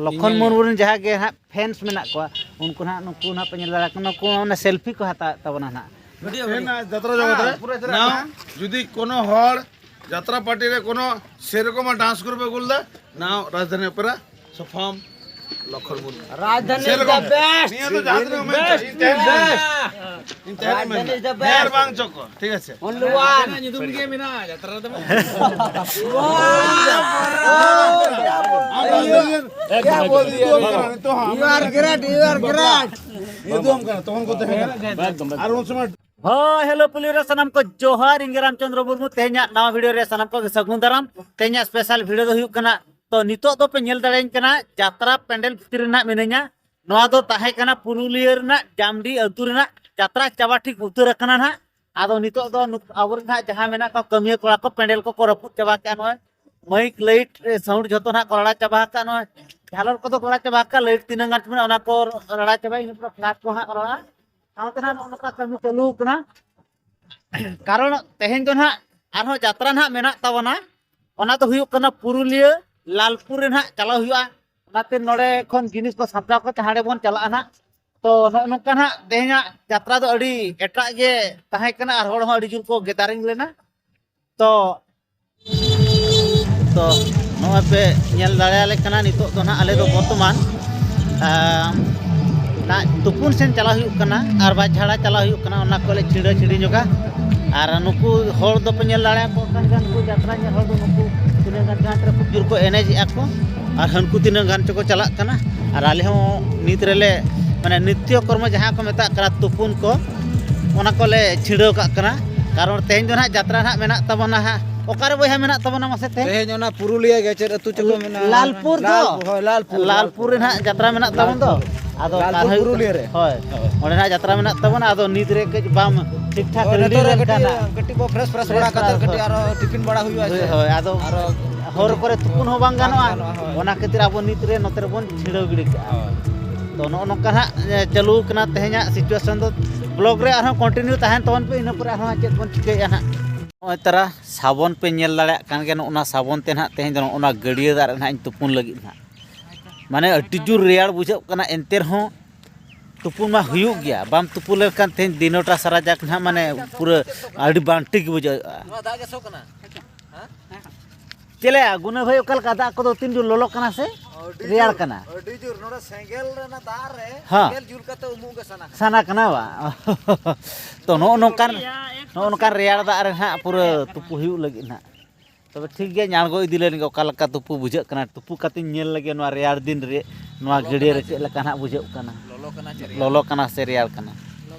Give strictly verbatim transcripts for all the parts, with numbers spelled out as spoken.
ᱞᱚᱠᱷᱚᱱ ᱢᱩᱨᱢᱩ ᱨᱮᱱ ᱡᱟᱦᱟᱸ ᱜᱮ ᱦᱟᱸᱜ ᱯᱷᱮᱱᱥ ᱢᱮᱱᱟᱜ ᱠᱚᱣᱟ, ᱩᱱᱠᱩ ᱱᱟᱦᱟᱜ, ᱱᱩᱠᱩ ᱱᱟᱦᱟᱜ ᱯᱮ ᱧᱮᱞ ᱫᱟᱲᱮᱭᱟᱠᱚ ᱠᱟᱱᱟ, ᱱᱩᱠᱩ ᱚᱱᱟ ᱥᱮᱞᱯᱷᱤ ᱠᱚ ᱦᱟᱛᱟᱣᱮᱫ ᱛᱟᱵᱚᱱᱟ ᱱᱟᱦᱟᱜ᱾ ᱛᱮᱦᱮᱧ ᱡᱟᱛᱨᱟ ᱡᱚᱜᱚᱛ ᱨᱮ ᱱᱟᱣ ᱡᱩᱫᱤ ᱠᱳᱱᱳ ᱦᱚᱲ ᱡᱟᱛᱨᱟ ᱯᱟᱨᱴᱤ ᱨᱮ ᱠᱳᱱᱳ ᱥᱮᱨᱚᱠᱚᱢ ᱰᱟᱱᱥ ᱜᱨᱩᱯ ᱮ ᱟᱹᱜᱩ ᱞᱮᱫᱟ, ᱱᱟᱣ ᱨᱟᱡᱽᱫᱷᱟᱱᱤ ᱚᱯᱮᱨᱟ ᱥᱚᱯᱷᱟᱢ ᱞᱚᱠᱷᱚᱨ ᱢᱩᱨᱢᱩ᱾ ᱨᱟᱡᱽᱫᱷᱟᱱᱤ is the best. ᱱᱤᱭᱟᱹ ᱫᱚ ᱡᱟᱦᱟᱸ ᱛᱤᱱᱟᱹᱜ ᱢᱮᱱ ᱵᱮᱥᱴ, ᱤᱧ ᱛᱟᱦᱮᱱ ᱢᱮ᱾ ᱤᱧ ᱛᱟᱦᱮᱱ ᱢᱮ᱾ ᱨᱟᱡᱽᱫᱷᱟᱱᱤ is the best. ᱰᱷᱮᱨ ᱵᱟᱝ ᱪᱚᱠᱚ, ᱴᱷᱤᱠ ᱟᱪᱷᱮ? Only one. ᱧᱩᱛᱩᱢ ᱜᱮ ᱢᱮᱱᱟᱜᱼᱟ ᱡᱟᱛᱨᱟ ᱨᱮᱫᱚ᱾ ᱟᱢ ᱨᱟᱡᱽᱫᱷᱟᱱᱤ ᱠᱮ ᱵᱚᱞ ᱫᱤᱭᱟ ᱨᱮ? You are great, you are great. ᱧᱩᱛᱩᱢ ᱠᱟᱱᱟ, ᱛᱚᱠᱷᱚᱱ ᱠᱚ ᱛᱟᱦᱮᱸ ᱠᱟᱱᱟ᱾ ᱟᱨ ᱩᱱ ᱥᱚᱢᱚᱭ ᱦᱳᱭ, ᱦᱮᱞᱳ ᱯᱩᱞᱤ ᱨᱮ ᱥᱟᱱᱟᱢ ᱠᱚ ᱡᱚᱦᱟᱨ, ᱤᱧ ᱜᱮ ᱨᱟᱢᱪᱚᱸᱫᱽᱨᱚ ᱢᱩᱨᱢᱩ᱾ ᱛᱮᱦᱮᱧᱟᱜ ᱱᱟᱣᱟ ᱵᱷᱤᱰᱤᱭᱳ ᱨᱮ ᱥᱟᱱᱟᱢ ᱠᱚᱜᱮ ᱥᱟᱹᱜᱩᱱ ᱫᱟᱨᱟᱢ᱾ ᱛᱮᱦᱮᱧᱟᱜ ᱥᱯᱮᱥᱟᱞ ᱵᱷᱤᱰᱤᱭᱳ ᱫᱚ ᱦᱩᱭᱩᱜ ᱠᱟᱱᱟ, ᱛᱚ ᱱᱤᱛᱚᱜ ᱫᱚᱯᱮ ᱧᱮᱞ ᱫᱟᱲᱮᱭᱟᱹᱧ ᱠᱟᱱᱟ ᱡᱟᱛᱨᱟ ᱯᱮᱱᱰᱮᱞ ᱵᱷᱤᱛᱤᱨ ᱨᱮ ᱱᱟᱜ ᱢᱤᱱᱟᱹᱧᱟ᱾ ᱱᱚᱣᱟ ᱫᱚ ᱛᱟᱦᱮᱸ ᱠᱟᱱᱟ ᱯᱩᱨᱩᱞᱤᱭᱟᱹ ᱨᱮᱱᱟᱜ ᱡᱟᱢᱰᱤ ᱟᱹᱛᱩ ᱨᱮᱱᱟᱜ ᱡᱟᱛᱨᱟ ᱪᱟᱵᱟ ᱴᱷᱤᱠ ᱩᱛᱟᱹᱨ ᱟᱠᱟᱱᱟ ᱱᱟᱜ᱾ ᱟᱫᱚ ᱱᱤᱛᱚᱜ ᱫᱚ ᱱᱩᱠ-, ᱟᱵᱚᱨᱮᱱ ᱱᱟᱜ ᱡᱟᱦᱟᱸ ᱢᱮᱱᱟᱜ ᱠᱚᱣᱟ ᱠᱟᱹᱢᱤᱭᱟᱹ ᱠᱚᱲᱟ ᱠᱚ ᱯᱮᱱᱰᱮᱞ ᱠᱚᱠᱚ ᱨᱟᱹᱯᱩᱫ ᱪᱟᱵᱟ ᱠᱮᱜᱼᱟ, ᱱᱚᱜᱼᱚᱭ ᱢᱟᱭᱤᱠ ᱞᱟᱭᱤᱴ ᱥᱟᱣᱩᱱᱰ ᱡᱷᱚᱛᱚ ᱱᱟᱜ ᱠᱚ ᱨᱟᱲᱟ ᱪᱟᱵᱟ ᱟᱠᱟᱫ, ᱱᱚᱜᱼᱚᱭ ᱡᱷᱟᱞᱚᱨ ᱠᱚᱫᱚ ᱠᱚ ᱨᱟᱲᱟ ᱪᱟᱵᱟ ᱟᱠᱟᱫ, ᱞᱟᱭᱤᱴ ᱛᱤᱱᱟᱹᱜ ᱜᱟᱱ ᱪᱚ ᱢᱮᱱᱟᱜᱼᱟ ᱚᱱᱟ ᱠᱚ ᱨᱟᱲᱟ ᱪᱟᱵᱟ, ᱤᱱᱟᱹ ᱯᱚᱨᱮ ᱯᱷᱞᱟᱴ ᱠᱚ ᱦᱟᱸᱜ ᱨᱟᱲᱟ᱾ ᱥᱟᱶᱛᱮ ᱱᱟᱜ ᱱᱚᱜᱼᱚ ᱱᱚᱝᱠᱟ ᱠᱟᱹᱢᱤ ᱪᱟᱹᱞᱩ ᱟᱠᱟᱱᱟ᱾ ᱠᱟᱨᱚᱱ ᱛᱮᱦᱮᱧ ᱫᱚ ᱱᱟᱦᱟᱜ ᱟᱨᱦᱚᱸ ᱡᱟᱛᱨᱟ ᱱᱟᱦᱟᱜ ᱢᱮᱱᱟᱜ ᱛᱟᱵᱚᱱᱟ, ᱚᱱᱟ ᱫᱚ ᱦᱩᱭᱩᱜ ᱠᱟᱱᱟ ᱯᱩᱨᱩᱞᱤᱭᱟᱹ ᱞᱟᱞᱯᱩᱨ ᱨᱮ ᱱᱟᱦᱟᱜ ᱪᱟᱞᱟᱣ ᱦᱩᱭᱩᱜᱼᱟ᱾ ᱚᱱᱟᱛᱮ ᱱᱚᱰᱮ ᱠᱷᱚᱱ ᱡᱤᱱᱤᱥ ᱠᱚ ᱥᱟᱢᱴᱟᱣ ᱠᱟᱛᱮ ᱦᱟᱸᱰᱮ ᱵᱚᱱ ᱪᱟᱞᱟᱜᱼᱟ ᱱᱟᱦᱟᱜ᱾ ᱛᱚ ᱱᱚᱜᱼᱚ ᱱᱚᱝᱠᱟ ᱱᱟᱦᱟᱜ ᱛᱮᱦᱮᱧᱟᱜ ᱡᱟᱛᱨᱟ ᱫᱚ ᱟᱹᱰᱤ ᱮᱴᱟᱜ ᱜᱮ ᱛᱟᱦᱮᱸ ᱠᱟᱱᱟ ᱟᱨ ᱦᱚᱲ ᱦᱚᱸ ᱟᱹᱰᱤ ᱡᱳᱨ ᱠᱚ ᱜᱮᱫᱟᱨᱤᱝ ᱞᱮᱱᱟ᱾ ᱛᱚ ᱛᱚ ᱱᱚᱜᱼᱚᱭ ᱯᱮ ᱧᱮᱞ ᱫᱟᱲᱮᱭᱟᱞᱮ ᱠᱟᱱᱟ, ᱱᱤᱛᱚᱜ ᱫᱚ ᱱᱟᱜ ᱟᱞᱮ ᱫᱚ ᱵᱚᱨᱛᱚᱢᱟᱱ, ᱟᱸ, ᱱᱟᱜ ᱛᱩᱯᱩᱱ ᱥᱮᱱ ᱪᱟᱞᱟᱜ ᱦᱩᱭᱩᱜ ᱠᱟᱱᱟ ᱟᱨ ᱵᱟᱝ ᱡᱷᱟᱲᱟ ᱪᱟᱞᱟᱜ ᱦᱩᱭᱩᱜ ᱠᱟᱱᱟ, ᱚᱱᱟ ᱠᱚᱞᱮ ᱪᱷᱤᱲᱟᱹ ᱪᱷᱤᱲᱤ ᱧᱚᱜᱟ᱾ ᱟᱨ ᱱᱩᱠᱩ ᱦᱚᱲ ᱫᱚᱯᱮ ᱧᱮᱞ ᱫᱟᱲᱮᱭᱟᱠᱚ ᱠᱟᱱ ᱜᱮᱭᱟ, ᱱᱩᱠᱩ ᱡᱟᱛᱨᱟ ᱧᱮᱞ ᱦᱚᱲ ᱫᱚ ᱱᱩᱠᱩ ᱛᱤᱱᱟᱹᱜ ᱜᱟᱱ ᱪᱚ ᱦᱟᱸᱰᱮ ᱨᱮ ᱠᱷᱩᱵ ᱡᱳᱨ ᱠᱚ ᱮᱱᱮᱡᱮᱜᱼᱟ ᱠᱚ ᱟᱨ ᱦᱟᱹᱱᱠᱩ ᱛᱤᱱᱟᱹᱜ ᱜᱟᱱ ᱪᱚᱠᱚ ᱪᱟᱞᱟᱜ ᱠᱟᱱᱟ᱾ ᱟᱨ ᱟᱞᱮ ᱦᱚᱸ ᱱᱤᱛ ᱨᱮᱞᱮ, ᱢᱟᱱᱮ, ᱱᱤᱛᱭᱚ ᱠᱚᱨᱢᱚ ᱡᱟᱦᱟᱸ ᱠᱚ ᱢᱮᱛᱟᱜ ᱠᱟᱱᱟ ᱛᱩᱯᱩᱱ ᱠᱚ, ᱚᱱᱟ ᱠᱚᱞᱮ ᱪᱷᱤᱲᱟᱹᱣ ᱠᱟᱜ ᱠᱟᱱᱟ᱾ ᱠᱟᱨᱚᱱ ᱛᱮᱦᱮᱧ ᱫᱚ ᱱᱟᱦᱟᱜ ᱡᱟᱛᱨᱟ ᱱᱟᱦᱟᱜ ᱢᱮᱱᱟᱜ ᱛᱟᱵᱚᱱᱟ ᱦᱟᱸᱜ᱾ ᱚᱠᱟᱨᱮ ᱵᱚᱭᱦᱟ ᱢᱮᱱᱟᱜ ᱛᱟᱵᱚᱱᱟ ᱢᱟᱥᱮ ᱛᱮᱦᱮᱧ? ᱛᱮᱦᱮᱧ ᱚᱱᱟ ᱯᱩᱨᱩᱞᱤᱭᱟᱹ ᱜᱮ, ᱪᱮᱫ ᱟᱹᱛᱩ ᱪᱚᱠᱚ ᱢᱮᱱᱟ? ᱞᱟᱞᱯᱩᱨ ᱫᱚ? ᱞᱟᱞ-, ᱦᱳᱭ, ᱞᱟᱞᱯᱩᱨ, ᱞᱟᱞᱯᱩᱨ ᱨᱮ ᱱᱟᱦᱟᱜ ᱡᱟᱛᱨᱟ ᱢᱮᱱᱟᱜ ᱛᱟᱵᱚᱱ ᱫᱚ᱾ ᱟᱫᱚ ᱞᱟᱞᱯᱩᱨ ᱠᱟᱨᱦᱟᱹᱭ ᱯᱩᱨᱩᱞᱤᱭᱟᱹ ᱨᱮ᱾ ᱦᱳᱭ᱾ ᱦᱳᱭ᱾ ᱚᱸᱰᱮ ᱱᱟᱦᱟᱜ ᱡᱟᱛᱨᱟ ᱢᱮᱱᱟᱜ ᱛᱟᱵᱚᱱᱟ, ᱟᱫᱚ ᱱᱤᱛ ᱨᱮ ᱠᱟᱹᱡ ᱵᱟᱢ ᱴᱷᱤᱠ ᱴᱷᱟᱠ ᱦᱳᱭ, ᱨᱮᱰᱤ ᱱᱤᱛᱚᱜ ᱨᱮ ᱞᱮᱱᱠᱷᱟᱱ ᱠᱟᱹᱴᱤᱡ, ᱱᱟᱦᱟᱜ᱾ ᱠᱟᱹᱴᱤᱡ ᱵᱚ ᱯᱷᱨᱮᱥ ᱯᱷᱨᱮᱥ ᱵᱟᱲᱟ ᱯᱷᱨᱮᱥ ᱠᱟᱛᱮ ᱵᱟᱲᱟ, ᱠᱟᱹᱴᱤᱡ ᱦᱳᱭ᱾ ᱟᱨᱚ ᱴᱤᱯᱷᱤᱱ ᱵᱟᱲᱟ ᱦᱩᱭᱩᱜᱼᱟ ᱦᱳᱭ, ᱥᱮ? ᱦᱳᱭ, ᱟᱫᱚ ᱟᱨᱚ ᱦᱚᱨ ᱠᱚᱨᱮ ᱛᱩᱯᱩᱱ ᱦᱚᱸ ᱵᱟᱝ ᱵᱟᱝ ᱜᱟᱱᱚᱜᱼᱟ᱾ ᱜᱟᱱᱚᱜᱼᱟ, ᱦᱳᱭ᱾ ᱚᱱᱟ ᱠᱷᱟᱹᱛᱤᱨ ᱟᱵᱚ ᱱᱤᱛ ᱨᱮ ᱱᱚᱛᱮ ᱨᱮᱵᱚᱱ ᱪᱷᱤᱲᱟᱹᱣ ᱜᱤᱰᱤ ᱠᱟᱜᱼᱟ᱾ ᱦᱳᱭ᱾ ᱛᱚ ᱱᱚᱜᱼᱚ ᱱᱚᱝᱠᱟ ᱱᱟᱦᱟᱜ, ᱮ, ᱪᱟᱹᱞᱩ ᱟᱠᱟᱱᱟ ᱛᱮᱦᱮᱧᱟᱜ ᱥᱤᱪᱩᱭᱮᱥᱚᱱ ᱫᱚ᱾ ᱵᱞᱚᱜ ᱨᱮ ᱟᱨᱦᱚᱸ ᱠᱚᱱᱴᱤᱱᱤᱭᱩ ᱛᱟᱦᱮᱱ ᱛᱟᱵᱚᱱ ᱯᱮ, ᱤᱱᱟᱹ ᱯᱚᱨᱮ ᱟᱨᱦᱚᱸ ᱪᱮᱫ ᱵᱚᱱ ᱪᱤᱠᱟᱹᱭᱮᱫᱼᱟ ᱱᱟᱦᱟᱜ᱾ ᱱᱚᱜᱼᱚᱭ ᱛᱟᱨᱟ ᱥᱟᱵᱚᱱ ᱯᱮ ᱧᱮᱞ ᱫᱟᱲᱮᱭᱟᱜ ᱠᱟᱱ ᱜᱮᱭᱟ, ᱱᱚᱜᱼᱚ ᱱᱟ ᱥᱟᱵᱚᱱ ᱛᱮ ᱱᱟᱦᱟᱜ ᱛᱮᱦᱮᱧ ᱫᱚ ᱱᱚᱜᱼᱚ ᱱᱟ ᱜᱟᱹᱰᱭᱟᱹ ᱫᱟᱜ ᱨᱮ ᱱᱟᱦᱟᱜ ᱤᱧ ᱛᱩᱯᱩᱱ ᱞᱟᱹᱜᱤᱫ ᱱᱟᱦᱟᱜ᱾ ᱢᱟᱱᱮ ᱟᱹᱰᱤ ᱡᱳᱨ ᱨᱮᱭᱟᱲ ᱵᱩᱡᱷᱟᱹᱜ ᱠᱟᱱᱟ, ᱮᱱᱛᱮ ᱨᱮᱦᱚᱸ ᱛᱩᱯᱩ ᱢᱟ ᱦᱩᱭᱩᱜ ᱜᱮᱭᱟ᱾ ᱵᱟᱢ ᱛᱩᱯᱩ ᱞᱮᱱᱠᱷᱟᱱ ᱛᱮᱦᱮᱧ ᱫᱤᱱᱚᱴᱟ ᱥᱟᱨᱟ ᱡᱟᱠ ᱱᱟᱦᱟᱜ ᱢᱟᱱᱮ ᱯᱩᱨᱟᱹ ᱟᱹᱰᱤ ᱵᱟᱝ ᱴᱷᱤᱠ ᱵᱩᱡᱷᱟᱹᱜᱼᱟ᱾ ᱱᱚᱣᱟ ᱫᱟᱜ ᱜᱮ ᱥᱚ ᱠᱟᱱᱟ᱾ ᱦᱮᱸ? ᱪᱮᱫ ᱞᱮᱭᱟ ᱜᱩᱱᱟᱹ ᱵᱷᱟᱹᱭ, ᱚᱠᱟ ᱞᱮᱠᱟ ᱫᱟᱜ ᱠᱚᱫᱚ ᱛᱤᱱ ᱡᱳᱨ ᱞᱚᱞᱚ ᱠᱟᱱᱟ ᱥᱮ ᱟᱹᱰᱤ ᱨᱮᱭᱟᱲ ᱡᱳᱨ, ᱠᱟᱱᱟ? ᱟᱹᱰᱤ ᱡᱳᱨ᱾ ᱱᱚᱰᱮ ᱥᱮᱸᱜᱮᱞ ᱨᱮᱱᱟᱜ ᱫᱟᱜ ᱨᱮ ᱦᱮᱸ᱾ ᱥᱮᱸᱜᱮᱞ ᱡᱩᱞ ᱠᱟᱛᱮ ᱩᱢᱩᱜ ᱜᱮ ᱥᱟᱱᱟ ᱠᱟᱱᱟ᱾ ᱥᱟᱱᱟ ᱠᱟᱱᱟ ᱵᱟ? ᱛᱚ ᱱᱚᱜᱼᱚ ᱱᱚᱝᱠᱟᱱ, ᱱᱚᱜᱼᱚ ᱱᱚᱝᱠᱟᱱ ᱨᱮᱭᱟᱲ ᱫᱟᱜ ᱨᱮ ᱱᱟᱦᱟᱜ ᱯᱩᱨᱟᱹ ᱛᱩᱯᱩ ᱦᱩᱭᱩᱜ ᱞᱟᱹᱜᱤᱫ ᱱᱟᱦᱟᱜ᱾ ᱛᱚᱵᱮ ᱴᱷᱤᱠ ᱜᱮᱭᱟ, ᱧᱟᱬᱜᱚ ᱤᱫᱤ ᱞᱮᱱ ᱜᱮ ᱚᱠᱟ ᱞᱮᱠᱟ ᱛᱩᱯᱩ ᱵᱩᱡᱷᱟᱹᱜ ᱠᱟᱱᱟ᱾ ᱛᱩᱯᱩ ᱠᱟᱛᱮᱧ ᱧᱮᱞ ᱞᱮᱜᱮ ᱱᱚᱣᱟ ᱨᱮᱭᱟᱲ ᱫᱤᱱ ᱨᱮ ᱱᱚᱣᱟ ᱜᱟᱹᱰᱭᱟᱹ ᱨᱮ ᱪᱮᱫ ᱞᱮᱠᱟ ᱱᱟᱦᱟᱜ ᱵᱩᱡᱷᱟᱹᱜ ᱠᱟᱱᱟ᱾ ᱞᱚᱞᱚ ᱠᱟᱱᱟ ᱪᱮ ᱨᱮᱭᱟᱲ? ᱞᱚᱞᱚ ᱠᱟᱱᱟ ᱥᱮ ᱨᱮᱭᱟᱲ ᱠᱟᱱᱟ?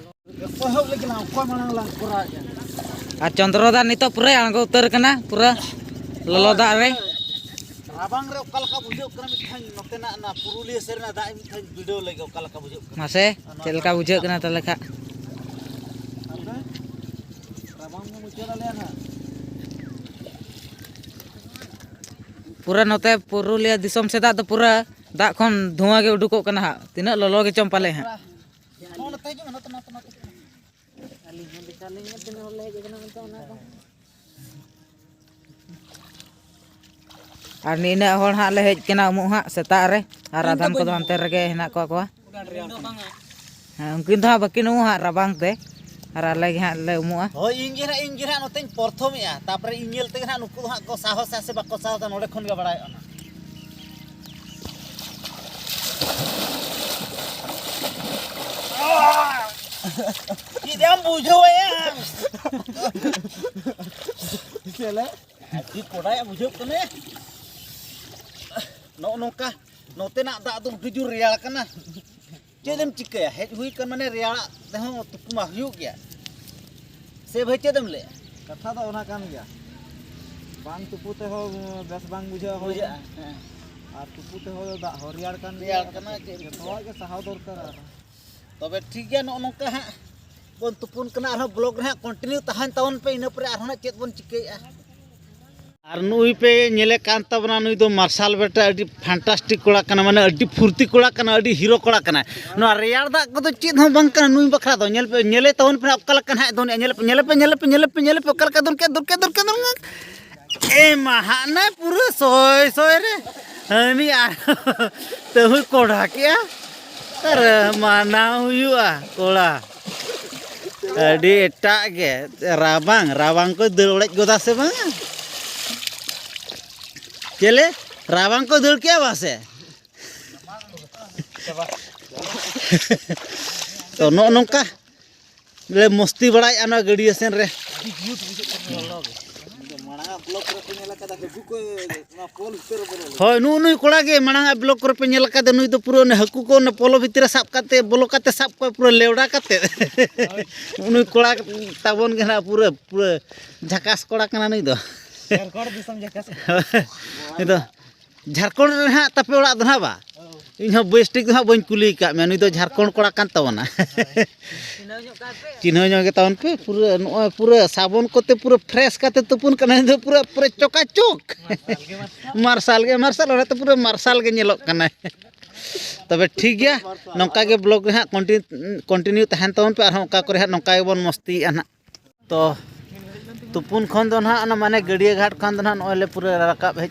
ᱮᱛᱚᱦᱚᱵ ᱞᱟᱹᱜᱤᱫ ᱦᱟᱸᱜ ᱚᱠᱚᱭ ᱢᱟᱲᱟᱝ ᱞᱟᱝ ᱠᱚᱨᱟᱣᱮᱫᱼᱟ? ᱟᱨ ᱪᱚᱱᱫᱨᱚ ᱫᱟ ᱱᱤᱛᱚᱜ ᱯᱩᱨᱟᱹᱭ ᱟᱬᱜᱚ ᱩᱛᱟᱹᱨ ᱠᱟᱱᱟ ᱯᱩᱨᱟᱹ ᱞᱚᱞᱚ ᱫᱟᱜ ᱨᱮ᱾ ᱨᱟᱵᱟᱝ ᱨᱮ ᱚᱠᱟ ᱞᱮᱠᱟ ᱵᱩᱡᱷᱟᱹᱜ ᱠᱟᱱᱟ, ᱢᱤᱫ ᱫᱷᱟᱣ ᱱᱚᱛᱮᱱᱟᱜ ᱚᱱᱟ ᱯᱩᱨᱩᱞᱤᱭᱟᱹ ᱥᱮᱫ ᱨᱮᱱᱟᱜ ᱫᱟᱜ ᱢᱤᱫ ᱫᱷᱟᱣ ᱵᱤᱰᱟᱹᱣ ᱞᱮᱜᱮ, ᱚᱠᱟ ᱞᱮᱠᱟ ᱵᱩᱡᱷᱟᱹᱜ ᱠᱟᱱᱟ? ᱢᱟᱥᱮ, ᱟᱨ ᱱᱚᱣᱟ ᱪᱮᱫ ᱞᱮᱠᱟ ᱫᱟᱜ ᱵᱩᱡᱷᱟᱹᱜ ᱠᱟᱱᱟ ᱛᱟᱦᱚᱞᱮ ᱠᱷᱟᱱ? ᱟᱯᱮ? ᱨᱟᱵᱟᱝ ᱵᱚᱱ ᱢᱩᱪᱟᱹᱫ ᱟᱞᱮᱭᱟ ᱱᱟᱦᱟᱜ᱾ ᱯᱩᱨᱟᱹ ᱱᱚᱛᱮ ᱯᱩᱨᱩᱞᱤᱭᱟᱹ ᱫᱤᱥᱚᱢ ᱥᱮᱫᱟᱜ ᱫᱚ ᱯᱩᱨᱟᱹ ᱫᱟᱜ ᱠᱷᱚᱱ ᱫᱷᱩᱣᱟᱹ ᱜᱮ ᱩᱰᱩᱠᱚᱜ ᱠᱟᱱᱟ ᱦᱟᱸᱜ, ᱛᱤᱱᱟᱹᱜ ᱞᱚᱞᱚ ᱜᱮᱪᱚᱝ ᱯᱟᱞᱮ ᱦᱟᱸᱜ᱾ ᱱᱚᱜᱼᱚ ᱱᱚᱛᱮ ᱦᱤᱡᱩᱜ ᱢᱮ, ᱱᱚᱛᱮ, ᱱᱚᱛᱮ, ᱱᱚᱛᱮ᱾ ᱟᱹᱞᱤᱧ ᱦᱚᱸ ᱫᱤᱥᱟᱹ ᱞᱤᱧ ᱦᱮᱡ ᱠᱟᱱᱟ, ᱚᱱᱛᱮ ᱚᱱᱟ ᱠᱚ᱾ ᱟᱨ ᱱᱤᱱᱟᱹᱜ ᱦᱚᱲ ᱦᱟᱸᱜ ᱞᱮ ᱦᱮᱡ ᱠᱟᱱᱟ ᱩᱢᱩᱜ ᱦᱟᱸᱜ ᱥᱮᱛᱟᱜ ᱨᱮ, ᱟᱨ ᱟᱫᱷᱟᱱ ᱠᱚᱫᱚ ᱦᱟᱱᱛᱮ ᱨᱮᱜᱮ ᱦᱮᱱᱟᱜ ᱠᱚᱣᱟ ᱠᱚᱣᱟ᱾ ᱦᱮᱸ, ᱩᱱᱠᱤᱱ ᱫᱚ ᱦᱟᱸᱜ ᱵᱟᱹᱠᱤᱱ ᱩᱢᱩᱜᱼᱟ ᱦᱟᱸᱜ ᱨᱟᱵᱟᱝ ᱛᱮ, ᱟᱨ ᱟᱞᱮ ᱜᱮ ᱦᱟᱸᱜ ᱞᱮ ᱩᱢᱩᱜᱼᱟ᱾ ᱦᱳᱭ, ᱤᱧ ᱜᱮ ᱦᱟᱸᱜ, ᱤᱧ ᱜᱮ ᱦᱟᱸᱜ ᱱᱚᱛᱮᱧ ᱯᱨᱚᱛᱷᱚᱢᱮᱜᱼᱟ, ᱛᱟᱨᱯᱚᱨᱮ ᱤᱧ ᱧᱮᱞ ᱛᱮᱜᱮ ᱦᱟᱸᱜ ᱱᱩᱠᱩ ᱫᱚ ᱦᱟᱸᱜ ᱠᱚ ᱥᱟᱦᱚᱥᱟ ᱥᱮ ᱵᱟᱠᱚ ᱥᱟᱦᱚᱥᱟ, ᱱᱚᱸᱰᱮ ᱠᱷᱚᱱ ᱜᱮ ᱵᱟᱲᱟᱭᱚᱜᱼᱟ ᱱᱟᱜ᱾ ᱪᱮᱫ ᱮᱢ ᱵᱩᱡᱷᱟᱹᱣᱟ ᱭᱟ? ᱪᱮᱫ ᱞᱮ? ᱟᱹᱰᱤ ᱠᱚᱰᱟᱭᱟ ᱵᱩᱡᱷᱟᱹᱜ ᱠᱟᱱᱟ᱾ ᱱᱚᱜᱼᱚ ᱱᱚᱝᱠᱟ ᱱᱚᱛᱮᱱᱟᱜ ᱫᱟᱜ ᱫᱚ ᱟᱹᱰᱤ ᱡᱳᱨ ᱨᱮᱭᱟᱲ ᱠᱟᱱᱟ᱾ ᱪᱮᱫ ᱮᱢ ᱪᱤᱠᱟᱹᱭᱟ? ᱦᱮᱡ ᱦᱩᱭ ᱠᱟᱱ ᱢᱟᱱᱮ ᱨᱮᱭᱟᱲᱟᱜ ᱛᱮᱦᱚᱸ ᱛᱩᱯᱩ ᱢᱟ ᱦᱩᱭᱩᱜ ᱜᱮᱭᱟ᱾ ᱥᱮ ᱵᱷᱟᱹᱭ, ᱪᱮᱫ ᱮᱢ ᱞᱟᱹᱭᱟ? ᱠᱟᱛᱷᱟ ᱫᱚ ᱚᱱᱟ ᱠᱟᱱ ᱜᱮᱭᱟ, ᱵᱟᱝ ᱛᱩᱯᱩ ᱛᱮᱦᱚᱸ ᱵᱮᱥ ᱵᱟᱝ ᱵᱩᱡᱷᱟᱹᱜᱼᱟ ᱦᱚᱲᱢᱚ᱾ ᱵᱩᱡᱷᱟᱹᱜᱼᱟ, ᱦᱮᱸ᱾ ᱟᱨ ᱛᱩᱯᱩ ᱛᱮᱦᱚᱸ ᱫᱟᱜ ᱦᱚᱸ ᱨᱮᱭᱟᱲ ᱠᱟᱱ ᱜᱮᱭᱟ᱾ ᱨᱮᱭᱟᱲ ᱠᱟᱱᱟ, ᱪᱮᱫ ᱮᱢ ᱡᱚᱛᱚᱣᱟᱜ ᱪᱤᱠᱟᱹᱭᱟ? ᱜᱮ ᱥᱟᱦᱟᱣ ᱫᱚᱨᱠᱟᱨ᱾ ᱟᱨ ᱛᱚᱵᱮ ᱴᱷᱤᱠ ᱜᱮᱭᱟ, ᱱᱚᱜᱼᱚ ᱱᱚᱝᱠᱟ ᱦᱟᱸᱜ ᱵᱚᱱ ᱛᱩᱯᱩᱱ ᱠᱟᱱᱟ᱾ ᱟᱨᱦᱚᱸ ᱵᱞᱚᱜ ᱨᱮ ᱦᱟᱸᱜ ᱠᱚᱱᱴᱤᱱᱤᱭᱩ ᱛᱟᱦᱮᱱ ᱛᱟᱵᱚᱱ ᱯᱮ, ᱤᱱᱟᱹ ᱯᱚᱨᱮ ᱟᱨᱦᱚᱸ ᱦᱟᱸᱜ ᱪᱮᱫ ᱵᱚᱱ ᱪᱤᱠᱟᱹᱭᱮᱫᱼᱟ᱾ ᱟᱨ ᱱᱩᱭ ᱯᱮ ᱧᱮᱞᱮ ᱠᱟᱱ ᱛᱟᱵᱚᱱᱟ, ᱱᱩᱭ ᱫᱚ ᱢᱟᱨᱥᱟᱞ ᱵᱮᱴᱟ, ᱟᱹᱰᱤ ᱯᱷᱟᱱᱴᱟᱥᱴᱤᱠ ᱠᱚᱲᱟ ᱠᱟᱱᱟ, ᱢᱟᱱᱮ ᱟᱹᱰᱤ ᱯᱷᱩᱨᱛᱤ ᱠᱚᱲᱟ ᱠᱟᱱᱟ, ᱟᱹᱰᱤ ᱦᱤᱨᱳ ᱠᱚᱲᱟ ᱠᱟᱱᱟᱭ᱾ ᱱᱚᱣᱟ ᱨᱮᱭᱟᱲ ᱫᱟᱜ ᱠᱚᱫᱚ ᱪᱮᱫ ᱦᱚᱸ ᱵᱟᱝ ᱠᱟᱱᱟ ᱱᱩᱭ ᱵᱟᱠᱷᱨᱟ ᱫᱚ᱾ ᱧᱮᱞ ᱯᱮ, ᱧᱮᱞᱮ ᱛᱟᱵᱚᱱ ᱯᱮ ᱦᱟᱸᱜ ᱚᱠᱟ ᱞᱮᱠᱟ ᱱᱟᱦᱟᱜ ᱫᱚᱱᱮᱜᱼᱟ᱾ ᱧᱮᱞ ᱯᱮ, ᱧᱮᱞ ᱯᱮ, ᱧᱮᱞ ᱯᱮ, ᱧᱮᱞ ᱯᱮ, ᱧᱮᱞ ᱯᱮ, ᱚᱠᱟ ᱞᱮᱠᱟ ᱫᱚᱱ ᱠᱮᱫ, ᱫᱚᱱ ᱠᱮᱫ, ᱫᱚᱱ ᱠᱮᱫ, ᱫᱚᱱ ᱠᱮᱫ᱾ ᱮ ᱢᱟ ᱦᱟᱸᱜ ᱱᱟ ᱯᱩᱨᱟᱹ ᱥᱚᱭ ᱥᱚᱭ ᱨᱮ᱾ ᱦᱟᱹᱱᱤ ᱟᱨ ᱛᱟᱹᱦᱩᱭ ᱠᱚᱰᱷᱟ ᱠᱮᱜᱼᱟ᱾ ᱟᱨ ᱢᱟᱱᱟᱣ ᱦᱩᱭᱩᱜᱼᱟ ᱠᱚᱲᱟ᱾ ᱟᱹᱰᱤ ᱮᱴᱟᱜ ᱜᱮ᱾ ᱨᱟᱵᱟᱝ, ᱨᱟᱵᱟᱝ ᱠᱚ ᱫᱟᱹᱲ ᱚᱲᱮᱡ ᱜᱚᱫᱟ ᱥᱮ ᱵᱟᱝᱟ? ᱪᱮᱞᱮ? ᱨᱟᱵᱟᱝ ᱠᱚ ᱫᱟᱹᱲ ᱠᱮᱜᱼᱟ ᱵᱟᱥᱮ? ᱛᱚ, ᱱᱚᱜᱼᱚ ᱱᱚᱝᱠᱟ ᱞᱮ ᱢᱚᱥᱛᱤ ᱵᱟᱲᱟᱭᱮᱫᱼᱟ ᱱᱚᱣᱟ ᱜᱟᱹᱰᱭᱟᱹ ᱥᱮᱱ ᱨᱮ᱾ ᱦᱳᱭ, ᱱᱩᱜᱼᱩ ᱱᱩᱭ ᱠᱚᱲᱟ ᱜᱮ ᱢᱟᱲᱟᱝ ᱟᱜ ᱵᱞᱚᱜ ᱠᱚᱨᱮ ᱯᱮ ᱧᱮᱞ ᱟᱠᱟᱫᱮ, ᱱᱩᱭ ᱫᱚ ᱯᱩᱨᱟᱹ ᱚᱱᱮ ᱦᱟᱹᱠᱩ ᱠᱚ ᱚᱱᱮ ᱯᱚᱞᱚ ᱵᱷᱤᱛᱤᱨ ᱨᱮ ᱥᱟᱵ ᱠᱟᱛᱮ, ᱵᱚᱞᱚ ᱠᱟᱛᱮ ᱥᱟᱵ ᱠᱚᱣᱟ ᱯᱩᱨᱟᱹ ᱞᱮᱣᱰᱟ ᱠᱟᱛᱮ᱾ ᱱᱩᱜᱼᱩ ᱱᱩᱭ ᱠᱚᱲᱟ ᱛᱟᱵᱚᱱ ᱜᱮ ᱱᱟᱦᱟᱜ ᱯᱩᱨᱟᱹ, ᱯᱩᱨᱟᱹ ᱡᱷᱟᱠᱟᱥ ᱠᱚᱲᱟ ᱠᱟᱱᱟ ᱱᱩᱭ ᱫᱚ᱾ ᱡᱷᱟᱲᱠᱷᱚᱸᱰ ᱫᱤᱥᱚᱢ ᱡᱷᱟᱠᱟᱥ᱾ ᱱᱩᱭ ᱫᱚ ᱡᱷᱟᱲᱠᱷᱚᱸᱰ ᱨᱮ ᱱᱟᱦᱟᱜ ᱛᱟᱯᱮ ᱚᱲᱟᱜ ᱫᱚ ᱱᱟᱦᱟᱜ ᱵᱟ? ᱤᱧ ᱦᱚᱸ ᱵᱮᱥ ᱴᱷᱤᱠ ᱫᱚ ᱦᱟᱸᱜ ᱵᱟᱹᱧ ᱠᱩᱞᱤ ᱟᱠᱟᱫ ᱢᱮᱭᱟ, ᱱᱩᱭ ᱫᱚ ᱡᱷᱟᱲᱠᱷᱚᱸᱰ ᱠᱚᱲᱟ ᱠᱟᱱ ᱛᱟᱵᱚᱱᱟ᱾ ᱪᱤᱱᱦᱟᱹᱣ ᱧᱚᱜ ᱜᱮ ᱛᱟᱵᱚᱱ ᱯᱮ, ᱯᱩᱨᱟᱹ ᱱᱚᱜᱼᱚᱭ ᱯᱩᱨᱟᱹ ᱥᱟᱵᱚᱱ ᱠᱚᱛᱮ ᱯᱩᱨᱟᱹ ᱯᱷᱨᱮᱥ ᱠᱟᱛᱮ ᱛᱩᱯᱩᱱ ᱠᱟᱱᱟ, ᱱᱩᱭ ᱫᱚ ᱯᱩᱨᱟᱹ, ᱯᱩᱨᱟᱹ ᱪᱚᱠᱟᱪᱚᱠ᱾ ᱢᱟᱨᱥᱟᱞ ᱜᱮ ᱢᱟᱨᱥᱟᱞ, ᱚᱱᱟᱛᱮ ᱯᱩᱨᱟᱹ ᱢᱟᱨᱥᱟᱞ ᱜᱮ ᱧᱮᱞᱚᱜ ᱠᱟᱱᱟᱭ᱾ ᱛᱚᱵᱮ ᱴᱷᱤᱠ ᱜᱮᱭᱟ, ᱱᱚᱝᱠᱟ ᱜᱮ ᱵᱞᱚᱜ ᱨᱮ ᱦᱟᱸᱜ ᱠᱚᱱᱴᱤᱱᱤᱭᱩ ᱛᱟᱦᱮᱱ ᱛᱟᱵᱚᱱ ᱯᱮ, ᱟᱨᱦᱚᱸ ᱚᱠᱟ ᱠᱚᱨᱮ ᱦᱟᱸᱜ ᱱᱚᱝᱠᱟ ᱜᱮᱵᱚᱱ ᱢᱚᱥᱛᱤᱭᱮᱫᱼᱟ ᱱᱟᱦᱟᱜ᱾ ᱛᱚ, ᱛᱩᱯᱩᱱ ᱠᱷᱚᱱ ᱫᱚ ᱱᱟᱦᱟᱜ, ᱚᱱᱟ ᱢᱟᱱᱮ ᱜᱟᱹᱰᱭᱟᱹ ᱜᱷᱟᱴ ᱠᱷᱚᱱ ᱫᱚ ᱱᱟᱦᱟᱜ ᱱᱚᱜᱼᱚᱭ ᱞᱮ ᱯᱩᱨᱟᱹ ᱨᱟᱠᱟᱵ ᱦᱮᱡ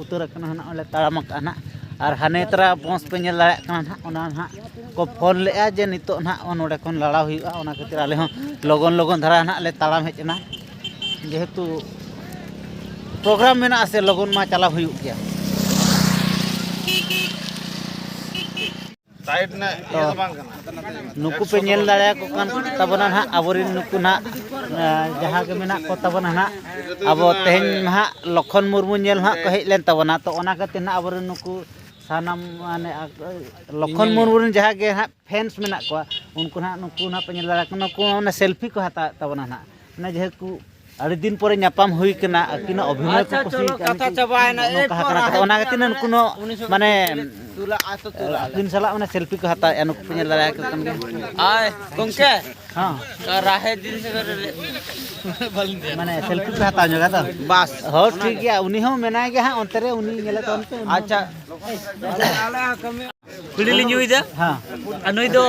ᱩᱛᱟᱹᱨ ᱟᱠᱟᱱᱟ ᱱᱟᱦᱟᱜ, ᱱᱚᱜᱼᱚᱭ ᱞᱮ ᱛᱟᱲᱟᱢ ᱟᱠᱟᱫᱼᱟ ᱱᱟᱦᱟᱜ᱾ ᱟᱨ ᱦᱟᱱᱮ ᱛᱚᱨᱟ ᱵᱚᱥ ᱯᱮ ᱧᱮᱞ ᱫᱟᱲᱮᱭᱟᱜ ᱠᱟᱱᱟ ᱱᱟᱦᱟᱜ, ᱚᱱᱟ ᱱᱟᱦᱟᱜ ᱠᱚ ᱯᱷᱳᱱ ᱞᱮᱫᱼᱟ ᱡᱮ ᱱᱤᱛᱚᱜ ᱱᱟᱦᱟᱜ ᱱᱚᱰᱮ ᱠᱷᱚᱱ ᱞᱟᱲᱟᱣ ᱦᱩᱭᱩᱜᱼᱟ, ᱚᱱᱟ ᱠᱷᱟᱹᱛᱤᱨ ᱟᱞᱮ ᱦᱚᱸ ᱞᱚᱜᱚᱱ ᱞᱚᱜᱚᱱ ᱫᱷᱟᱨᱟ ᱱᱟᱦᱟᱜ ᱞᱮ ᱛᱟᱲᱟᱢ ᱦᱮᱡ ᱮᱱᱟ, ᱡᱮᱦᱮᱛᱩ ᱯᱨᱳᱜᱨᱟᱢ ᱢᱮᱱᱟᱜᱼᱟ ᱥᱮ, ᱞᱚᱜᱚᱱ ᱢᱟ ᱪᱟᱞᱟᱣ ᱦᱩᱭᱩᱜ ᱜᱮᱭᱟ᱾ ᱥᱟᱭᱤᱰ ᱨᱮᱱᱟᱜ ᱤᱭᱟᱹ ᱫᱚ ᱵᱟᱝ ᱠᱟᱱᱟ᱾ ᱱᱩᱠᱩ ᱯᱮ ᱧᱮᱞ ᱫᱟᱲᱮᱭᱟᱠᱚ ᱠᱟᱱ ᱛᱟᱵᱚᱱᱟ ᱱᱟᱦᱟᱜ, ᱟᱵᱚᱨᱮᱱ ᱱᱩᱠᱩ ᱱᱟᱦᱟᱜ, ᱮᱸ, ᱡᱟᱦᱟᱸ ᱜᱮ ᱢᱮᱱᱟᱜ ᱠᱚ ᱛᱟᱵᱚᱱᱟ ᱱᱟᱦᱟᱜ, ᱟᱵᱚ ᱛᱮᱦᱮᱧ ᱱᱟᱦᱟᱜ ᱞᱚᱠᱷᱚᱱ ᱢᱩᱨᱢᱩ ᱧᱮᱞ ᱱᱟᱦᱟᱜ ᱠᱚ ᱦᱮᱡ ᱞᱮᱱ ᱛᱟᱵᱚᱱᱟ᱾ ᱛᱚ, ᱚᱱᱟ ᱠᱷᱟᱹᱛᱤᱨ ᱱᱟᱦᱟᱜ ᱟᱵᱚᱨᱮᱱ ᱱᱩᱠᱩ ᱥᱟᱱᱟᱢ, ᱢᱟᱱᱮ, ᱞᱚᱠᱷᱚᱱ ᱢᱩᱨᱢᱩ ᱨᱮᱱ ᱡᱟᱦᱟᱸ ᱜᱮ ᱱᱟᱦᱟᱜ ᱯᱷᱮᱱᱥ ᱢᱮᱱᱟᱜ ᱠᱚᱣᱟ, ᱩᱱᱠᱩ ᱱᱟᱦᱟᱜ, ᱱᱩᱠᱩ ᱱᱟᱦᱟᱜ ᱯᱮ ᱧᱮᱞ ᱫᱟᱲᱮᱭᱟᱠᱚ ᱠᱟᱱᱟ, ᱱᱩᱠᱩ ᱦᱚᱸ ᱚᱱᱟ ᱥᱮᱞᱯᱷᱤ ᱠᱚ ᱦᱟᱛᱟᱣᱮᱫ ᱛᱟᱵᱚᱱᱟ ᱱᱟᱦᱟᱜ᱾ ᱚᱱᱟ ᱡᱮᱦᱮᱛᱩ ᱟᱹᱰᱤ ᱫᱤᱱ ᱯᱚᱨᱮ ᱧᱟᱯᱟᱢ ᱦᱩᱭ ᱠᱟᱱᱟ, ᱟᱹᱠᱤᱱᱟᱜ ᱚᱵᱷᱤᱱᱚᱭ ᱠᱚ ᱟᱪᱪᱷᱟ, ᱠᱩᱥᱤ ᱪᱚᱞᱚ, ᱠᱟᱱᱟ, ᱠᱟᱛᱷᱟ ᱪᱟᱵᱟᱭᱮᱱᱟ᱾ ᱱᱚᱝᱠᱟ ᱮᱨᱯᱚᱨ ᱦᱟᱠᱟᱱᱟ᱾ ᱟᱨᱦᱚᱸ ᱚᱱᱟ ᱠᱷᱟᱹᱛᱤᱨ ᱱᱩᱠᱩ ᱱᱚ-, ᱩᱱᱤ ᱥᱚᱸᱜᱮ ᱢᱟᱱᱮ, ᱛᱩᱞᱟᱹ, ᱟᱡ ᱛᱚ ᱛᱩᱞᱟᱹ ᱟᱞᱮ᱾ ᱟᱹᱠᱤᱱ ᱥᱟᱞᱟᱜ ᱢᱟᱱᱮ ᱥᱮᱞᱯᱷᱤ ᱠᱚ ᱦᱟᱛᱟᱣᱮᱫᱼᱟ, ᱱᱩᱠᱩ ᱯᱮ ᱧᱮᱞ ᱫᱟᱲᱮᱭᱟᱠᱚ ᱠᱟᱱ ᱜᱮᱭᱟ᱾ ᱟᱭ, ᱜᱚᱝᱠᱮ᱾ ᱦᱚᱸ᱾ ᱨᱟᱦᱮ ᱫᱤᱱ ᱥᱮ ᱢᱟᱱᱮ ᱥᱮᱞᱯᱷᱤ ᱯᱮ ᱦᱟᱛᱟᱣ ᱧᱚᱜᱟ ᱛᱚ? ᱵᱟᱥ᱾ ᱦᱚᱸ, ᱴᱷᱤᱠ ᱜᱮᱭᱟ, ᱩᱱᱤ ᱦᱚᱸ ᱢᱮᱱᱟᱭ ᱜᱮᱭᱟ ᱦᱟᱸᱜ ᱚᱱᱛᱮ ᱨᱮ, ᱩᱱᱤ ᱧᱮᱞᱮ ᱛᱟᱵᱚᱱ ᱯᱮ, ᱩᱱᱤ ᱦᱚᱸ᱾ ᱟᱪᱪᱷᱟ᱾ ᱵᱤᱲᱤ ᱞᱤᱧ ᱧᱩᱭᱮᱫᱟ᱾ ᱦᱮᱸ᱾ ᱟᱨ ᱱᱩᱭ ᱫᱚ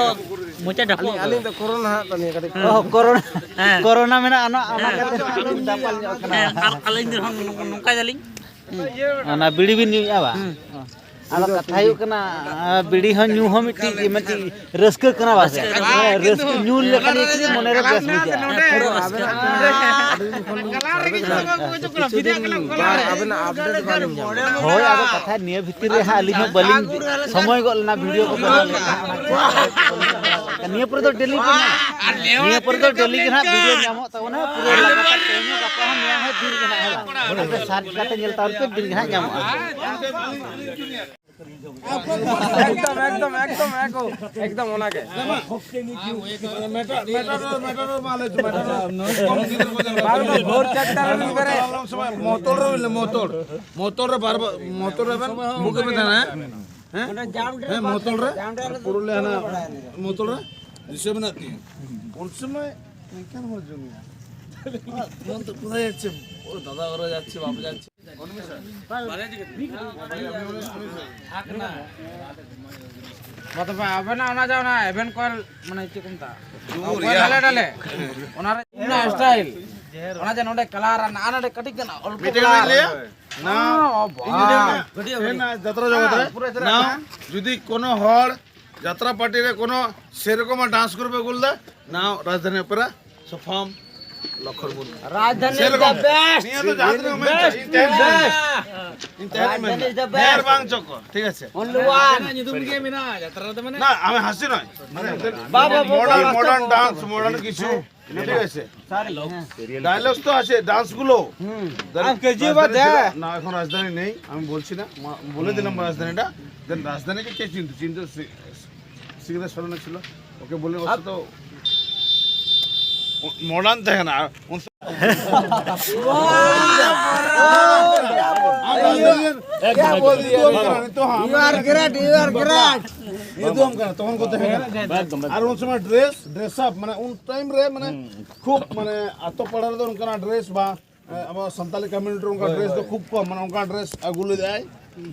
ᱢᱚᱪᱟ ᱰᱷᱟᱯᱚᱜ ᱟᱹᱞᱤᱧ, ᱟᱹᱞᱤᱧ ᱫᱚ ᱠᱚᱨᱳᱱᱟ ᱦᱟᱸᱜ ᱛᱟᱹᱞᱤᱧᱟ ᱠᱟᱹᱴᱤᱡ᱾ ᱦᱮᱸ᱾ ᱚ, ᱠᱚᱨᱳᱱᱟ, ᱦᱮᱸ᱾ ᱠᱚᱨᱳᱱᱟ ᱢᱮᱱᱟᱜᱼᱟ, ᱚᱱᱟ, ᱚᱱᱟ ᱦᱮᱸ᱾ ᱠᱷᱟᱹᱛᱤᱨ ᱦᱟᱸᱜ ᱞᱤᱧ ᱫᱟᱯᱟᱞ ᱧᱚᱜ ᱠᱟᱱᱟ᱾ ᱦᱮᱸ, ᱟᱨ ᱟᱹᱞᱤᱧ ᱫᱚ ᱱᱚᱝ-, ᱱᱚᱝᱠᱟᱭ ᱫᱟᱞᱤᱧ᱾ ᱚᱱᱟ ᱵᱤᱲᱤ ᱵᱤᱱ ᱧᱩᱭᱮᱫᱼᱟ ᱵᱟ? ᱟᱫᱚ ᱠᱟᱛᱷᱟ ᱦᱩᱭᱩᱜ ᱠᱟᱱᱟ, ᱵᱤᱲᱤ ᱦᱚᱸ ᱧᱩ ᱦᱚᱸ ᱢᱤᱫᱴᱤᱡ, ᱢᱤᱫᱴᱤᱡ ᱨᱟᱹᱥᱠᱟᱹ ᱠᱟᱱᱟ ᱵᱟ ᱥᱮ? ᱨᱟᱹᱥᱠᱟᱹ ᱧᱩ ᱞᱮᱠᱷᱟᱱ ᱜᱮ ᱢᱚᱱᱮ ᱨᱮ ᱵᱮᱥ ᱵᱩᱡᱷᱟᱹᱜᱼᱟ᱾ ᱦᱳᱭ, ᱟᱫᱚ ᱠᱟᱛᱷᱟ ᱱᱤᱭᱟᱹ ᱵᱷᱤᱛᱤᱨ ᱨᱮ ᱦᱟᱸᱜ ᱟᱹᱞᱤᱧ ᱦᱚᱸ ᱵᱟᱹᱞᱤᱧ ᱥᱚᱢᱚᱭ ᱜᱚᱫ ᱞᱮᱱᱟ ᱵᱷᱤᱰᱤᱭᱳ ᱠᱚ ᱵᱮᱱᱟᱣ ᱞᱮᱫᱟ᱾ ᱱᱤᱭᱟᱹ ᱯᱚᱨᱮ ᱫᱚ ᱰᱮᱞᱤ ᱯᱮ ᱧᱟᱢᱟ᱾ ᱱᱤᱭᱟᱹ ᱯᱚᱨᱮ ᱫᱚ ᱰᱮᱞᱤ ᱜᱮ ᱦᱟᱸᱜ ᱵᱷᱤᱰᱤᱭᱳ ᱧᱟᱢᱚᱜ ᱛᱟᱵᱚᱱᱟ, ᱯᱩᱨᱟᱹ ᱞᱟᱜᱟᱛᱟᱨ ᱛᱮᱦᱮᱧ ᱦᱚᱸ ᱜᱟᱯᱟ ᱦᱚᱸ ᱢᱮᱭᱟᱝ ᱦᱚᱸ ᱫᱤᱱ ᱜᱮ ᱦᱟᱸᱜ, ᱦᱮᱸ ᱵᱟᱝ? ᱟᱯᱮ ᱥᱟᱨᱪ ᱠᱟᱛᱮ ᱧᱮᱞ ᱛᱟᱵᱚᱱ ᱯᱮ, ᱫᱤᱱ ᱜᱮ ᱦᱟᱸᱜ ᱧᱟᱢᱚᱜᱼᱟ᱾ ᱮᱠᱫᱚᱢ, ᱮᱠᱫᱚᱢ, ᱮᱠᱫᱚᱢ, ᱮᱠᱫᱚᱢ, ᱮᱠᱫᱚᱢ ᱚᱱᱟᱜᱮ᱾ ᱵᱟᱨ ᱵᱟᱨ ᱵᱷᱳᱨ ᱪᱟᱨᱴᱟ ᱨᱮ ᱵᱮᱨᱮᱫ᱾ ᱢᱚᱛᱚᱞ ᱨᱮ ᱦᱩᱭ ᱞᱮᱱᱟ, ᱢᱚᱛᱚᱞ᱾ ᱢᱚᱛᱚᱞ ᱨᱮ ᱵᱟᱨ ᱵᱟᱨ, ᱢᱚᱛᱚᱞ ᱨᱮ ᱵᱮᱱ ᱵᱩᱠ ᱨᱮ ᱛᱟᱦᱮᱱᱟ, ᱦᱮᱸ? ᱦᱮᱸ? ᱦᱮᱸ, ᱢᱚᱛᱚᱞ ᱨᱮ᱾ ᱯᱩᱨᱩᱞᱤᱭᱟᱹ ᱦᱟᱱᱟ ᱢᱚᱛᱚᱞ ᱨᱮ ᱫᱤᱥᱟᱹ ᱢᱮᱱᱟᱜ ᱛᱤᱧᱟ᱾ ᱩᱱ ᱥᱚᱢᱚᱭ ᱱᱤᱝᱠᱟᱱ ᱦᱚᱲ ᱡᱚᱢᱮᱭᱟ᱾ ᱢᱚᱱ ᱛᱚ ᱠᱳথায় যাচ্ছে? ও দাদা ওরা যাচ্ছে, বাবা যাচ্ছে। ᱢᱚᱛᱞᱚᱵ ᱟᱵᱮᱱᱟᱜ ᱚᱱᱟ ᱡᱟᱦᱟᱸ ᱚᱱᱟ ᱮᱵᱷᱮᱱ ᱠᱚᱭᱮᱞ, ᱢᱟᱱᱮ ᱪᱮᱫ ᱠᱚ ᱢᱮᱛᱟᱜᱼᱟ? ᱡᱳᱨ, ᱠᱚᱭᱮᱞ ᱭᱟ᱾ ᱰᱟᱞᱮ ᱰᱟᱞᱮ᱾ ᱚᱱᱟ ᱨᱮ ᱚᱱᱟ ᱥᱴᱟᱭᱤᱞ᱾ ᱚᱱᱟ ᱡᱮ ᱱᱚᱰᱮ ᱠᱟᱞᱟᱨ ᱟᱨ ᱱᱚᱰᱮ ᱠᱟᱹᱴᱤᱡ ᱜᱟᱱ ᱚᱞᱯᱚ ᱢᱤᱫᱴᱮᱡ ᱠᱟᱞᱟᱨ᱾ ᱞᱤᱧ ᱞᱟᱹᱭᱟ? ᱱᱟᱣ, ᱚ, ᱵᱟᱦ᱾ ᱤᱧ ᱡᱩᱫᱤ ᱦᱮᱸ, ᱡᱟᱛᱨᱟ ᱡᱚᱜᱚᱛ ᱨᱮ, ᱯᱩᱨᱟᱹ ᱪᱟᱞᱟᱜ ᱱᱟᱣ, ᱠᱟᱱᱟ᱾ ᱡᱩᱫᱤ ᱠᱳᱱᱳ ᱦᱚᱲ ᱡᱟᱛᱨᱟ ᱯᱟᱨᱴᱤ ᱨᱮ ᱠᱳᱱᱳ ᱥᱮᱨᱚᱠᱚᱢ ᱰᱟᱱᱥ ᱜᱨᱩᱯ ᱮ ᱟᱹᱜᱩ ᱞᱮᱫᱟ, ᱱᱟᱣ ᱨᱟᱡᱽᱫᱷᱟᱱᱤ ᱚᱯᱮᱨᱟ, ᱥᱚᱯᱷᱟᱢ, ᱞᱚᱠᱠᱷᱚᱬ ᱢᱩᱨᱢᱩ᱾ ᱨᱟᱡᱽᱫᱷᱟᱱᱤ is the ᱥᱮᱨᱚᱠᱚᱢ᱾ Best, ᱱᱤᱭᱟᱹ ᱫᱚ ᱡᱟᱦᱟᱸ ᱛᱤᱱᱟᱹᱜ ᱢᱮᱱ ᱵᱮᱥᱴ, ᱤᱧ ᱛᱟᱦᱮᱱ ᱵᱮᱥᱴ᱾ ᱠᱟᱱᱟ᱾ ᱤᱧ ᱛᱟᱦᱮᱱ ᱨᱟᱡᱽᱫᱷᱟᱱᱤ ᱢᱮᱱ is the ᱠᱟᱱᱟ᱾ Best. ᱰᱷᱮᱨ ᱵᱟᱝ ᱪᱚᱠᱚᱨ, ᱴᱷᱤᱠ ᱟᱪᱷᱮ? Only one. ᱧᱩᱛᱩᱢ ᱜᱮ ᱢᱮᱱᱟᱜᱼᱟ ᱡᱟᱛᱨᱟ ᱨᱮᱫᱚ, ᱢᱟᱱᱮ ᱱᱟ, ᱟᱢᱮ ᱦᱟᱥᱤ ᱱᱚᱭ᱾ ᱢᱟᱱᱮ ᱵᱟ, ᱵᱟ, ᱵᱟ, ᱢᱚᱰᱟᱨᱱ, ᱵᱟ, ᱢᱚᱰᱟᱨᱱ ᱵᱟ, ᱰᱟᱱᱥ, ᱵᱟ᱾ ᱢᱚᱰᱟᱨᱱ ᱠᱤᱪᱷᱩ᱾ ঠিক আছে? ডায়লগস তো আছে, ডান্স গুলো। হুম। আর কেজিএফ বাদ দে। না, এখন রাজধানী নেই, আমি বলছি না, মা-, বলে দিলাম রাজধানীটা। দেন রাজধানীকে কে চিনতো? চিনতো শ্রী-, শ্রীকান্ত শরণে ছিল, ওকে বলে, ওর সাথে তো ও-, মডার্ন দেখে না, আর ওর সাথে क्या बोल दिया? तो हाँ, You are great, you are great। ये तो हम करना, তখন করতে হবে। একদম, একদম। আর ওর সময় ড্রেস, ড্রেস আপ, মানে, ওন টাইম রে, মানে, খুব, মানে, ᱟᱛᱳ ᱯᱟᱲᱟ ᱨᱮᱫᱚ ᱚᱱᱠᱟᱱᱟᱜ ᱰᱨᱮᱥ ᱵᱟ, ᱮ, ᱟᱵᱚ ᱥᱟᱱᱛᱟᱞᱤ ᱠᱚᱢᱤᱭᱩᱱᱤᱴᱤ ᱨᱮ ᱚᱱᱠᱟ ᱰᱨᱮᱥ ᱫᱚ ᱠᱷᱩᱵ ᱠᱚᱢ, ᱢᱟᱱᱮ, ᱚᱱᱠᱟ ᱰᱨᱮᱥ ᱟᱹᱜᱩ ᱞᱮᱫᱟᱭ᱾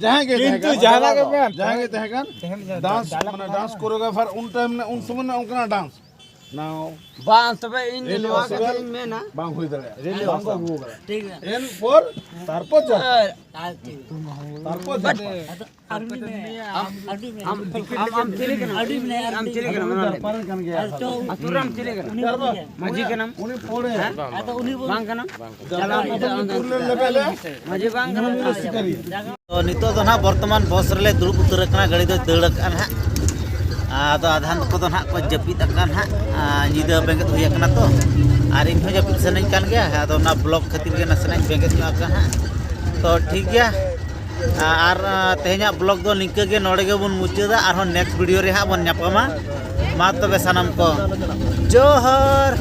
ᱡᱟᱦᱟᱸᱭ ᱜᱮ ᱠᱤᱱᱛᱩ ᱛᱟᱦᱮᱸ ᱠᱟᱱ, ᱡᱟᱦᱟᱸ ᱜᱮ ᱢᱮᱱ, ᱡᱟᱦᱟᱸᱭ ᱜᱮ ᱛᱟᱦᱮᱸ ᱠᱟᱱ, ᱰᱟᱱᱥ, ᱢᱟᱱᱮ, ᱰᱟᱱᱥ ᱠᱳᱨᱤᱭᱳᱜᱨᱟᱯᱷᱟᱨ ᱩᱱ ᱴᱟᱭᱤᱢ ᱨᱮ, ᱩᱱ ᱥᱚᱢᱚᱭ ᱨᱮᱱᱟᱜ ᱚᱱᱠᱟᱱᱟᱜ ᱰᱟᱱᱥ᱾ Now, ᱵᱟᱝ, ᱛᱚᱵᱮ ᱤᱧ ᱨᱮᱞᱤ ᱱᱚᱣᱟ ᱚᱥᱩᱵᱤᱫᱷᱟ ᱠᱟᱛᱷᱟᱧ ᱢᱮᱱᱟ᱾ ᱵᱟᱝ ᱦᱩᱭ ᱫᱟᱲᱮᱭᱟᱜᱼᱟ, ᱵᱟᱝ ᱠᱚ ᱟᱹᱜᱩ ᱟᱠᱟᱫᱟ᱾ ᱴᱷᱤᱠ ᱜᱮᱭᱟ᱾ ᱮᱱ ᱯᱚᱨ ᱛᱟᱨᱯᱚᱨ ᱡᱟᱛᱨᱟ, ᱟᱨ ᱪᱮᱫ? ᱛᱟᱨᱯᱚᱨ ᱡᱟᱛᱨᱟ᱾ ᱟᱢ, ᱟᱢ, ᱟᱢ, ᱟᱢ ᱪᱤᱞᱤ ᱠᱟᱱᱟᱢ? ᱟᱢ ᱪᱤᱞᱤ ᱠᱟᱱᱟᱢ? ᱚᱱᱟ ᱞᱟᱹᱭ ᱢᱮ᱾ ᱡᱟᱨᱯᱟᱱ ᱠᱟᱱ ᱜᱮᱭᱟ᱾ ᱟᱹᱛᱩ ᱨᱮᱢ ᱪᱤᱞᱤ ᱠᱟᱱᱟ? ᱢᱟᱹᱡᱷᱤ ᱠᱟᱱᱟᱢ? ᱩᱱᱤ ᱯᱚᱲᱮ ᱵᱟᱝ ᱠᱟᱱᱟᱢ? ᱪᱟᱞᱟᱣ ᱠᱟᱛᱮ ᱚᱱᱛᱮ ᱢᱟᱹᱡᱷᱤ ᱵᱟᱝ ᱠᱟᱱᱟᱢ? ᱥᱤᱠᱟᱹᱨᱤ᱾ ᱛᱚ ᱱᱤᱛᱚᱜ ᱫᱚ ᱱᱟᱦᱟᱜ ᱵᱚᱨᱛᱚᱢᱟᱱ ᱵᱚᱥ ᱨᱮᱞᱮ ᱫᱩᱲᱩᱵ ᱩᱛᱟᱹᱨ ᱟᱠᱟᱱᱟ, ᱜᱟᱹᱰᱤ ᱫᱚ ᱫᱟᱹᱲ ᱟᱠᱟᱫᱼᱟ ᱱᱟᱦᱟᱜ᱾ ᱟᱫᱚ ᱟᱫᱷᱟᱱ ᱠᱚᱫᱚ ᱱᱟᱦᱟᱜ ᱠᱚ ᱡᱟᱹᱯᱤᱫ ᱟᱠᱟᱫᱼᱟ ᱱᱟᱦᱟᱜ᱾ ᱟᱨ ᱧᱤᱫᱟᱹ ᱵᱮᱸᱜᱮᱫ ᱦᱩᱭ ᱟᱠᱟᱱᱟ ᱛᱚ, ᱟᱨ ᱤᱧ ᱦᱚᱸ ᱡᱟᱹᱯᱤᱫ ᱥᱟᱱᱟᱧ ᱠᱟᱱ ᱜᱮᱭᱟ᱾ ᱟᱫᱚ ᱚᱱᱟ ᱵᱞᱚᱜ ᱠᱷᱟᱹᱛᱤᱨ ᱜᱮ ᱱᱟᱥᱮᱱᱟᱜ ᱤᱧ ᱵᱮᱸᱜᱮᱫ ᱧᱚᱜ ᱟᱠᱟᱫᱼᱟ ᱱᱟᱦᱟᱜ᱾ ᱛᱚ ᱴᱷᱤᱠ ᱜᱮᱭᱟ, ᱟᱨ ᱛᱮᱦᱮᱧᱟᱜ ᱵᱞᱚᱜ ᱫᱚ ᱱᱤᱝᱠᱟᱹ ᱜᱮ, ᱱᱚᱰᱮ ᱜᱮᱵᱚᱱ ᱢᱩᱪᱟᱹᱫᱟ᱾ ᱟᱨᱦᱚᱸ ᱱᱮᱠᱥᱴ ᱵᱷᱤᱰᱤᱭᱳ ᱨᱮ ᱦᱟᱸᱜ ᱵᱚᱱ ᱧᱟᱯᱟᱢᱟ᱾ ᱢᱟ ᱛᱚᱵᱮ ᱥᱟᱱᱟᱢ ᱠᱚ ᱡᱚᱦᱟᱨ᱾